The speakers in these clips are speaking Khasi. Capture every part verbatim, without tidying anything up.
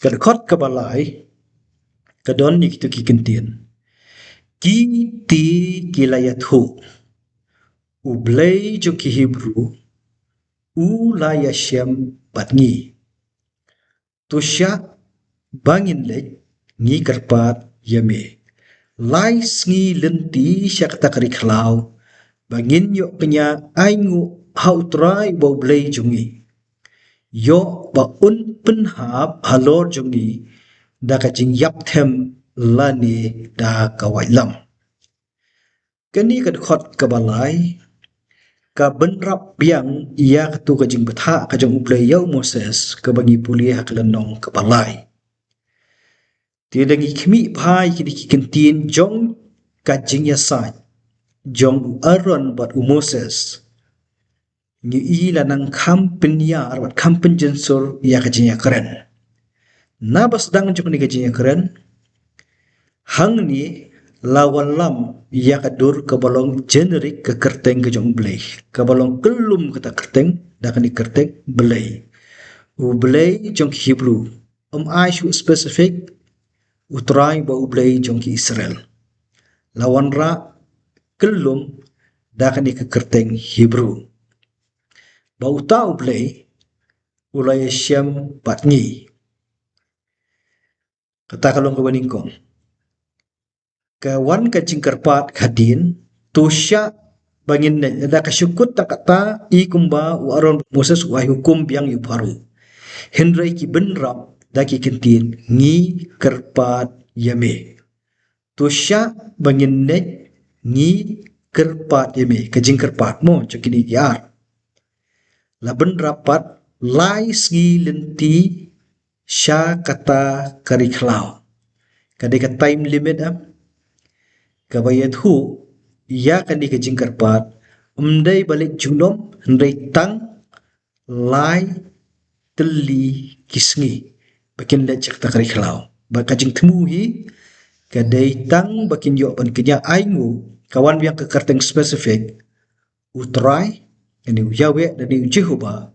Ka dkhot kaba lai ka don ïa kito ki kyntien. Ki te ki la ïathuh, U Blei jong ki Hebru u la ïashem bad ngi. To shah ba ngin leit, ngi kyrpad ïa me. Lai sngi lynti sha kata ka ri khlaw ba ngin ïoh kñia ainguh ha U Trai uba U Blei jong ngi. Ïoh ba un pynhap halor jong ngi da ka jingïap them lane da ka waitlam. Kane ka dkhot kaba lai ka bynrap biang ïa kato ka jingbthah ka jong U Blei ïa u Moses kaba ngi pule ha ka lynnong kaba lai. Te da ngi khmih bha ïa kine ki kyntien jong ka jingïasaid jong u Aaron bad u Moses, ngi i la nang kham pynïar bad kham pynjynsur ïa ka jingïakren. Naba sdang jong kane ka jingïakren, hangne la wallam ïa ka dur kaba long generic, ka kyrteng ka jong U Blei, kaba long kyllum kata kyrteng da kane ka kyrteng Blei. U Blei jong ki Hebru, ym ai shuh specific, U Trai uba U Blei jong ki Israel. La wanrah kyllum da kane ka kyrteng Hebru ba uta U Blei u la ïashem bad ngi. Kata ka long kaba nyngkong. Ka wan ka jingkyrpad hadien, to shah ba ngin leit, lada ka shu kut tang kata, i kumba u Aaron bad Moses u ai hukum biang ïa u Pharaoh. Hynrei ki bynrap da ki kyntien, ngi kyrpad ïa me. To shah ba ngin leit, ngi kyrpad ïa me. Ka jingkyrpad mo jong kine ki ar. La bynrap pat lai sngi lynti sha kata ka ri khlaw. Ka dei ka time limit, em, kaba ïathuh ïa kane ka jingkyrpad, ym dei ba leit junom, hynrei tang lai tylli ki sngi ba kin leit sha kata ka ri khlaw. Bad ka jingthmu hi ka dei tang ba kin ïoh ban kñia ainguh, ka wan biang ka kyrteng specific, U Trai, lane U Yahweh, lane U Jehovah,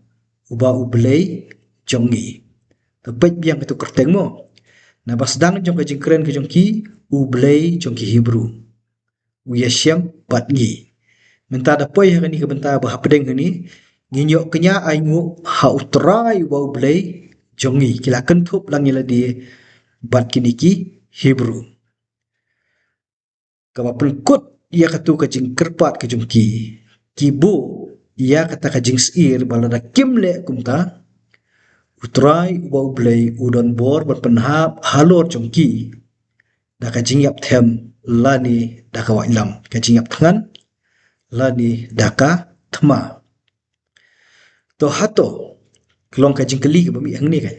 uba U Blei jong ngi. To peit biang kato ka kyrteng mo. Naba sdang jong ka jingkren ka jong ki, U Blei jong ki Hebru u ïashem bad ngi. Mynta da poi ha kane ka bynta ba hapdeng kane, ngin ïoh kñia ainguh ha U Trai uba U Blei jong ngi. Ki la kynthup lang ïa lade bad kine ki Hebru. Kaba pynkut ïa kato ka jingkyrpad ka jong ki, ki buh ïa kata ka jingsyier ba lada kim leh kumta, U Trai uba U Blei u don bor ban pynhap halor jong ki da ka jingïap them lane da ka waitlam, ka jingïap thngan lane da ka thma. To hato, ka long ka jingkylli kaba mih hangne ka.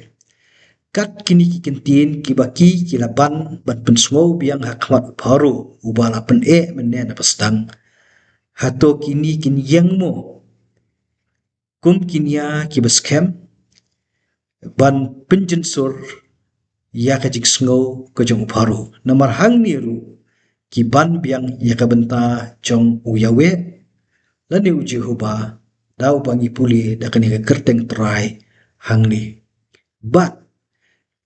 Kat kine ki kyntien kiba ki, ki la ban ban pynsngew biang ha khmat u Pharaoh uba la pyneh mynne naba sdang, hato kine kin ïeng mo kum ki nia kiba skhem ban pynjynsur ïa ka jingsngew ka jong u Pharaoh? Namar hangne ruh ki ban biang ïa ka bynta jong U Yahweh lane U Jehovah, da uba ngi pule da kane ka kyrteng Trai hangne. Bad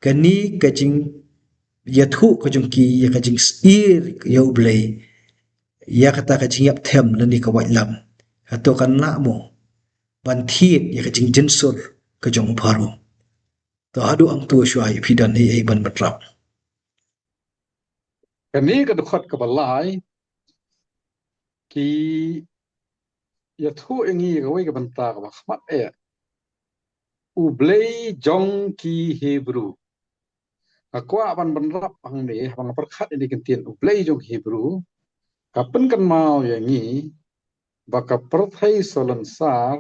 kane ka jingïathuh ka jong ki ïa ka jingsyier ïa U Blei, ïa kata ka jingïap them lane ka waitlam, hato kan lah mo ban thied ïa ka jingjynsur ka jong u Pharaoh? To haduh hangto shuwa ïa phi don ei ei ban bynrap. Kane ka dkhot kaba lai ki ïathuh ïa ngi ïa kawei ka bynta kaba khmat eh. U Blei jong ki Hebru. Nga kwah ban bynrap hangne, haba nga pyrkhat ïa kane ka kyntien U Blei jong ki Hebru, ka pynkynmaw ïa ngi ba ka pyrthei salonsar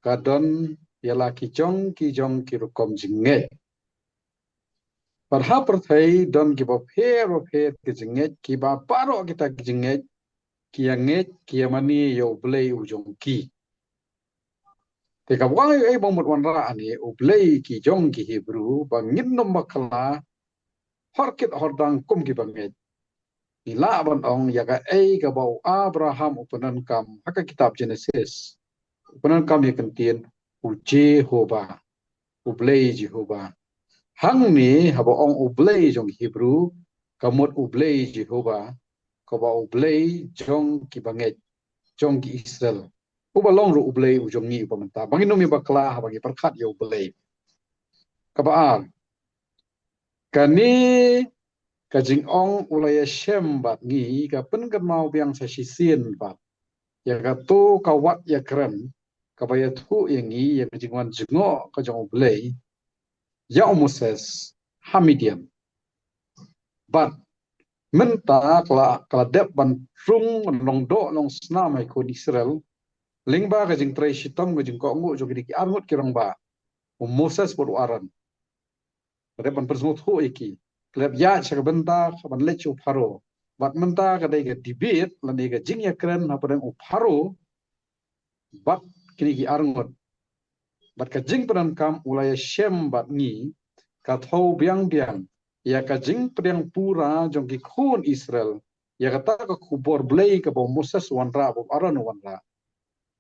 ka don ïa la ki jong ki jong ki rukom jingngeit. Bad ha pyrthei don kiba pher bapher ki jingngeit, kiba baroh kita ki jingngeit ki ïa ngeit, ki ïa mane ïa U Blei u jong ki. Te kaba wan ïa ei ba mut wanrah ne U Blei ki jong ki Hebru ba ngin nym bakla hor kit hor dang kum kiba ngeit. Ngi lah ban ong ïa kaei kaba u Abraham u pyndonkam ha ka kitab Genesis. U pyndonkam ïa ka kyntien U Jehovah, U Blei Jehovah. Hangne haba ong U Blei jong ki Hebru, ka mut U Blei Jehobah, kaba U Blei jong ki bangeit, jong ki Israel. Uba long ruh U Blei u jong ngi uba mynta. Ba ngin ym ïa bakla haba ngi pyrkhat ïa U Blei. Kaba ar. Kane ka jingong u la ïashem bad ngi, ka pynkynmaw biang sa shisien bad ïa kato ka wat ïakren kaba ïathuh ïa ngi ïa ka jingwan jngoh ka jong U Blei ïa u Moses ha Midian. Bad mynta ka la, ka la dep ban rung long doh long snam ha ki khun Israel lyngba ka jingtrei shitom, ka jingkohnguh jong kine ki arngut ki rangbah, u Moses bad u Aaron. Ka dep ban pynsngewthuh ïa ki. Ka dep ïaid sha ka bynta ka ban leit sha u Pharaoh. Bad mynta ka dei ka debate lane ka jingïakren hapdeng u Pharaoh bad kine ki arngut. Bad ka jingpyndonkam u la ïashem bad ngi, ka thew biang biang ïa ka jingpdiang pura jong ki khun Israel ïa kata ka khubor Blei kaba u Moses u wanrah, ba u Aaron u wanrah.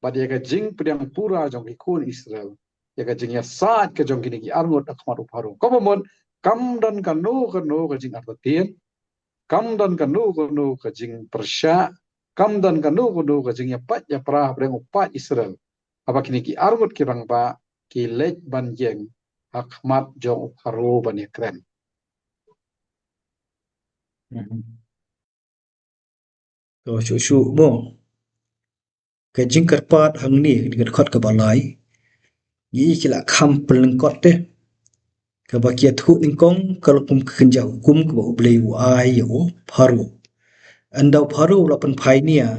Bad ïa ka jingpdiang pura jong ki khun Israel ïa ka jingïasaid ka jong kine ki arngut ha khmat u Pharaoh. Kaba mut, kam don kano kano ka jingartatien, kam don kano kano ka jingpyrshah, kam don kano kano ka jingïapait ïapra hapdeng u paid Israel, haba kine ki arngut ki rangbah ki leit ban ïeng ha khmat jong u Pharaoh ban ïakren. Mhm. To shuh shuh mo. Ka jingkyrpad hangne, ka dkhot kaba lai, ngi ki la kham pynlyngkot te. Kaba ki ïathuh nyngkong ka long kum ka kynja hukum kaba U Blei u ai ïa u Pharaoh. Ynda u Pharaoh u la pynphai nia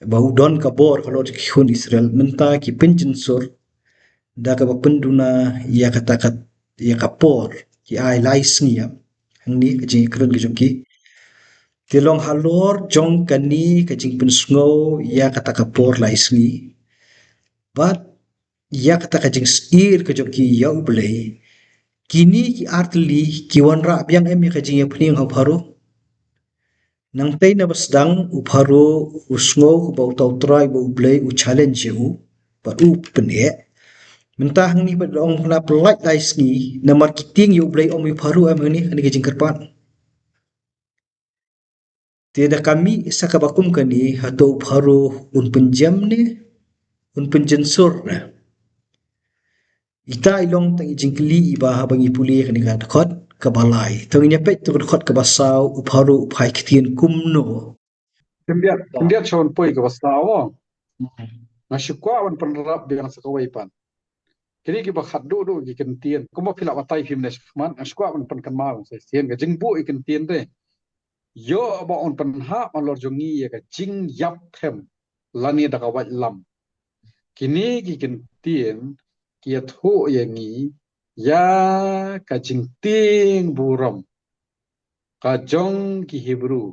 ba u don ka bor halor ki khun Israel, mynta ki pynjynsur da kaba pynduna ïa kata ka, ïa ka por ki ai lai sngi ïa. Hangne ka jingkren ka jong ki. Te long halor jong kane ka jingpynsngew ïa kata ka por lai sngi bad ïa kata ka jingsyier ka jong ki ïa U Blei, kine ki artylli ki wanrah biang em ïa ka jingïapynieng ha u Pharaoh? Nangtei naba sdang u Pharaoh u sngew ba uta u trai ba U Blei u challenge ïa u, bad u pyneh. Mynta hangne bad ong kane pynlait lai sngi, namar ki tieng ïa U Blei, ym ïa u Pharaoh em hangne, kane ka jingkyrpad. Te da ka mih sa kaba kum kane, hato u Pharaoh un pynjem ne un pynjynsur ne? Ita i long tang i jingkylli iba haba ngi pule kane ka dkhot kaba lai. To ngin ïa peit to ka dkhot kaba saw, u Pharaoh u phai ktien kumno. Khyndiat, khyndiat sha wan poi kaba saw. Nga shu kwah ban pynrap biang sa kawei pat. Kine kiba khatduh duh ki ktien. Kumba phi la batai phim ne shakhmat, nga shu kwah ban pynkynmaw sa shisien ka jingbuh ïa ki ktien te. Ïoh ba un pynhap halor jong ngi ïa ka jingïap them lane da ka waitlam. Kine ki ktien ki ïathuh ïa ngi ïa ka jingtieng burom ka jong ki Hebru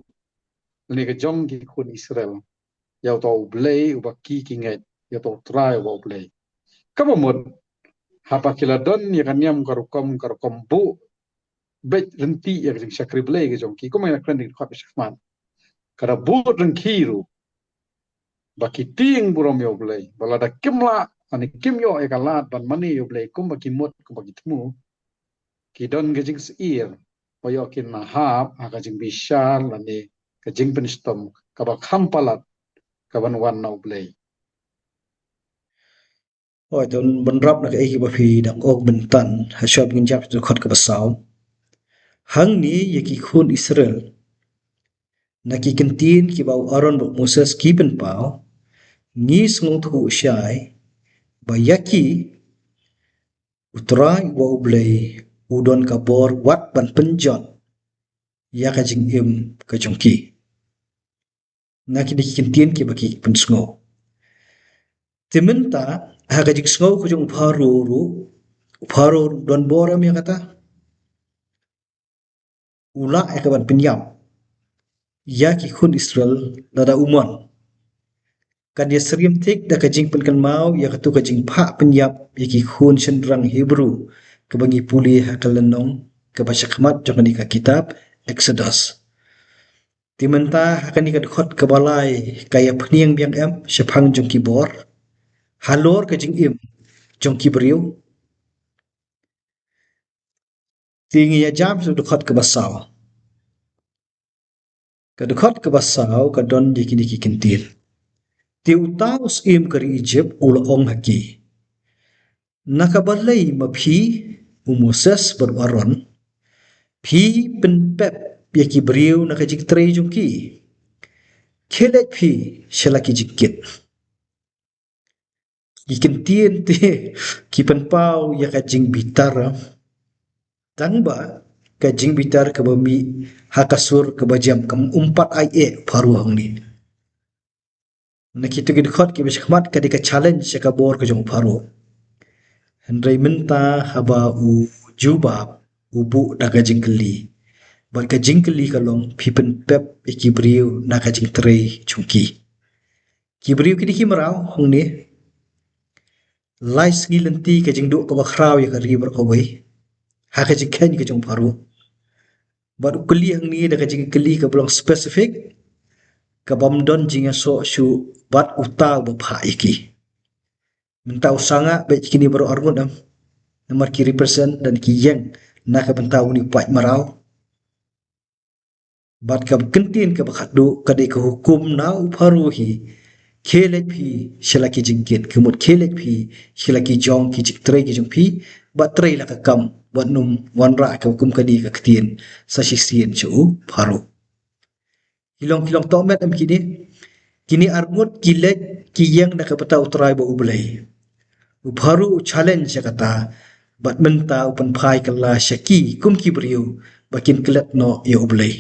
lane ka jong ki khun Israel ïa uta U Blei uba ki ki ngeit, ïa uta U Trai uba U Blei. Kaba mut, haba ki la don ïa ka niam ka rukom ka rukom buh beit ryntih ïa ka jingshakri Blei ka jong ki, kumba nga kren ha ka dkhot shakhmat, ka da bud ryngkhie ruh ba ki tieng burom ïa U Blei, ba lada kim lah lane kim ïoh ïa ka lad ban mane ïa U Blei kumba ki mut, kumba ki thmu, ki don ka jingsyier ba ïoh kin hap ha ka jingbishar lane ka jingpynshitom kaba kham palat kaban wan na U Blei. Hooid, to ngin bynrap na kaei kaba phi dang ong mynta, ha shwa ba ngin jop sha ka dkhot kaba saw. Hangne ïa ki khun Israel, na ki ktien kiba u Aaron bad u Moses ki pynpaw, ngi sngewthuh shai ba ïa ki U Trai uba U Blei u don ka bor wat ban pynjot ïa ka jingim ka jong ki. Na kine ki ktien kiba ki pynsngew. Te mynta, ha ka jingsngew ka jong u Pharaoh ruh, u Pharaoh ruh u don bor em ïa kata? U lah ïa ka ban pynïap ïa ki khun Israel lada u mon. Kan ïasyriem thik da ka jingpynkynmaw ïa kato ka jingphah pynïap ïa ki khun shynrang Hebru kaba ngi pule ha ka lynnong kaba shakhmat jong kane ka kitab Exodus. Te mynta ha kane ka dkhot kaba lai, ka ïapynieng biang em shaphang jong ki bor halor ka jingim jong ki briew? Te ngi ïa jam sha dkhot kaba saw. Ka dkhot kaba saw ka don ïa kine ki kyntien. Te uta u syiem ka ri Ijipt u la ong ha ki, na ka balei ma phi, u Moses bad u Aaron, phi pynpep ïa ki briew na ka jingtrei jong ki? Khie leit phi sha la ki jingkit. Ki kyntien te ki pynpaw ïa ka jingbitar, tang ba ka jingbitar kaba mih ha ka sur kaba jam, kam um pat ai eh Pharaoh hangne. Na kito ki dkhot kiba shakhmat ka dei ka challenge ïa ka bor ka jong Pharaoh. Hynrei mynta haba u jubab, u buh da ka jingkylli. Bad ka jingkylli ka long, phi pynpep ïa ki briew na ka jingtrei jong ki. Ki briew kine ki mraw hangne, lai sngi lynti ka jingduh kaba khraw ïa ka ri baroh kawei ha ka jingkheiñ ka jong Pharaoh. Bad u kylli hangne da ka jingkylli kaba long specific, kabym don jingïasoh shuh bad uta uba phah ïa ki. Mynta u sangeh bad kine baroh arngut em, namar ki represent lane ki ïeng na ka bynta une u paid mraw. Bad ka kyntien kaba khatduh ka dei ka hukum na u Pharaoh hi, khie leit phi sha la ki jingkit, ka mut khie leit phi sha la ki jong ki jingtrei ki jong phi, bad trei la ka kam, bad nym wanrah ka hukum kane ka ktien sa shisien sha u Pharaoh. Ki long, ki long tohmet em kine? Kine arngut ki leit ki ïeng na ka bynta u Trai bad U Blei. U Pharaoh u challenge ïa kata, bad mynta u pynphai kylla sha ki kum ki briew ba kin klet noh ïa U Blei.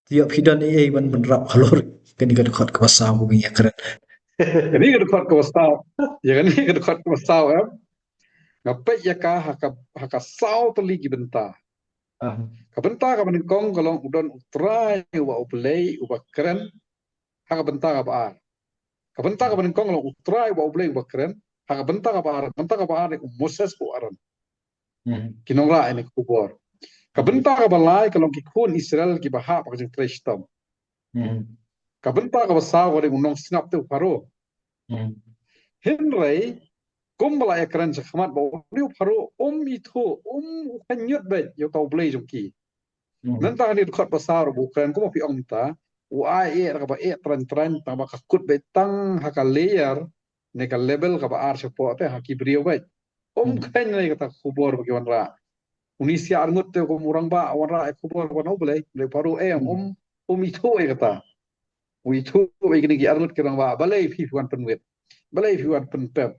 Te ïoh phi don ei ei ban bynrap halor kane ka dkhot kaba saw ba ngi ïa kren. Kane ka dkhot kaba saw. Ïa kane ka dkhot kaba saw em. Nga peit ïa ka ha ka, ha ka saw tylli ki bynta. Aha. Ka bynta kaba nyngkong ka long u don u Trai uba U Blei uba kren ha ka bynta kaba ar. Ka bynta kaba nyngkong ka long u Trai uba U Blei uba kren ha ka bynta kaba ar, bynta kaba ar ne u Moses u Aaron. Mhm. Ki nongrah ïa kane ka khubor. Ka bynta kaba lai ka long ki khun Israel kiba hap ha ka jingtrei shitom. Mhm. Ka bynta kaba saw ka dei u nongsngap te u Pharaoh. Mhm. Hynrei kumba la ïa kren shakhmat ba une u Pharaoh um ithuh, um, u kheiñ ñiut beit ïa uta U Blei jong ki. Mhm. Mynta kane ka dkhot ba saw ruh ba u kren kumba phi ong mynta, u ai eh da kaba eh tyraiñ tyraiñ, tang ba ka kut beit tang ha ka layer ne ka level kaba ar shapoh te ha ki briew beit. Um, mhm, kheiñ ne kata ka khubor ba ki wanrah. Une u siah arngut te kum u rangbah wanrah ïa ka khubor ba na U Blei, U Blei Pharaoh em, mhm, um, um ithuh ïa kata. U ithuh ïa kine ki arngut ki rangbah, balei phi, phi wan pynwit? Balei phi wan pynpep?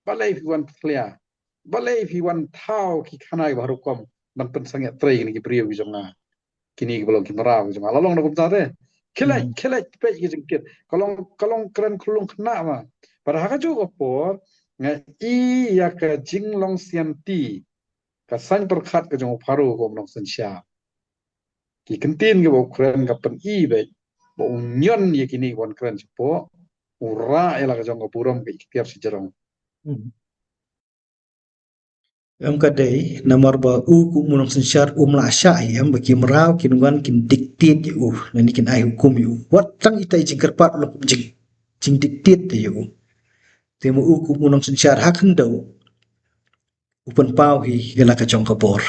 Balei phi wan pynthlia? Balei phi wan thaw ki khana kiba ha rukom ban pynsangeh trei kine ki briew ki jong nga, kine kiba long ki mraw ki jong nga? La long na kumta te. Khie leit, hmm, khie leit peit ki jingkit. Ka long, ka long kren khyllung khynnah ma. Bad ha kajuh ka por nga i ïa ka jinglong sianti, ka saiñ pyrkhat ka jong u Pharaoh kum u nongsynshar. Ki kyntien kiba u kren ka pyni beit ba u ñion ïa kine kiba u kren shapoh, u rah ïa la ka jong ka burom ka iktiar shajrong. Hmm. Em, ka dei namar ba u kum u nongsynshar um lah shah hi, em, ba ki mraw ki nongwan kin dictate ïa u, lane kin ai hukum ïa u. Wat tang ita i jingkyrpad u la kum jing, jingdictate ïa u. Te ma u kum u nongsynshar ha khyndew u pynpaw hi ïa la ka jong ka bor.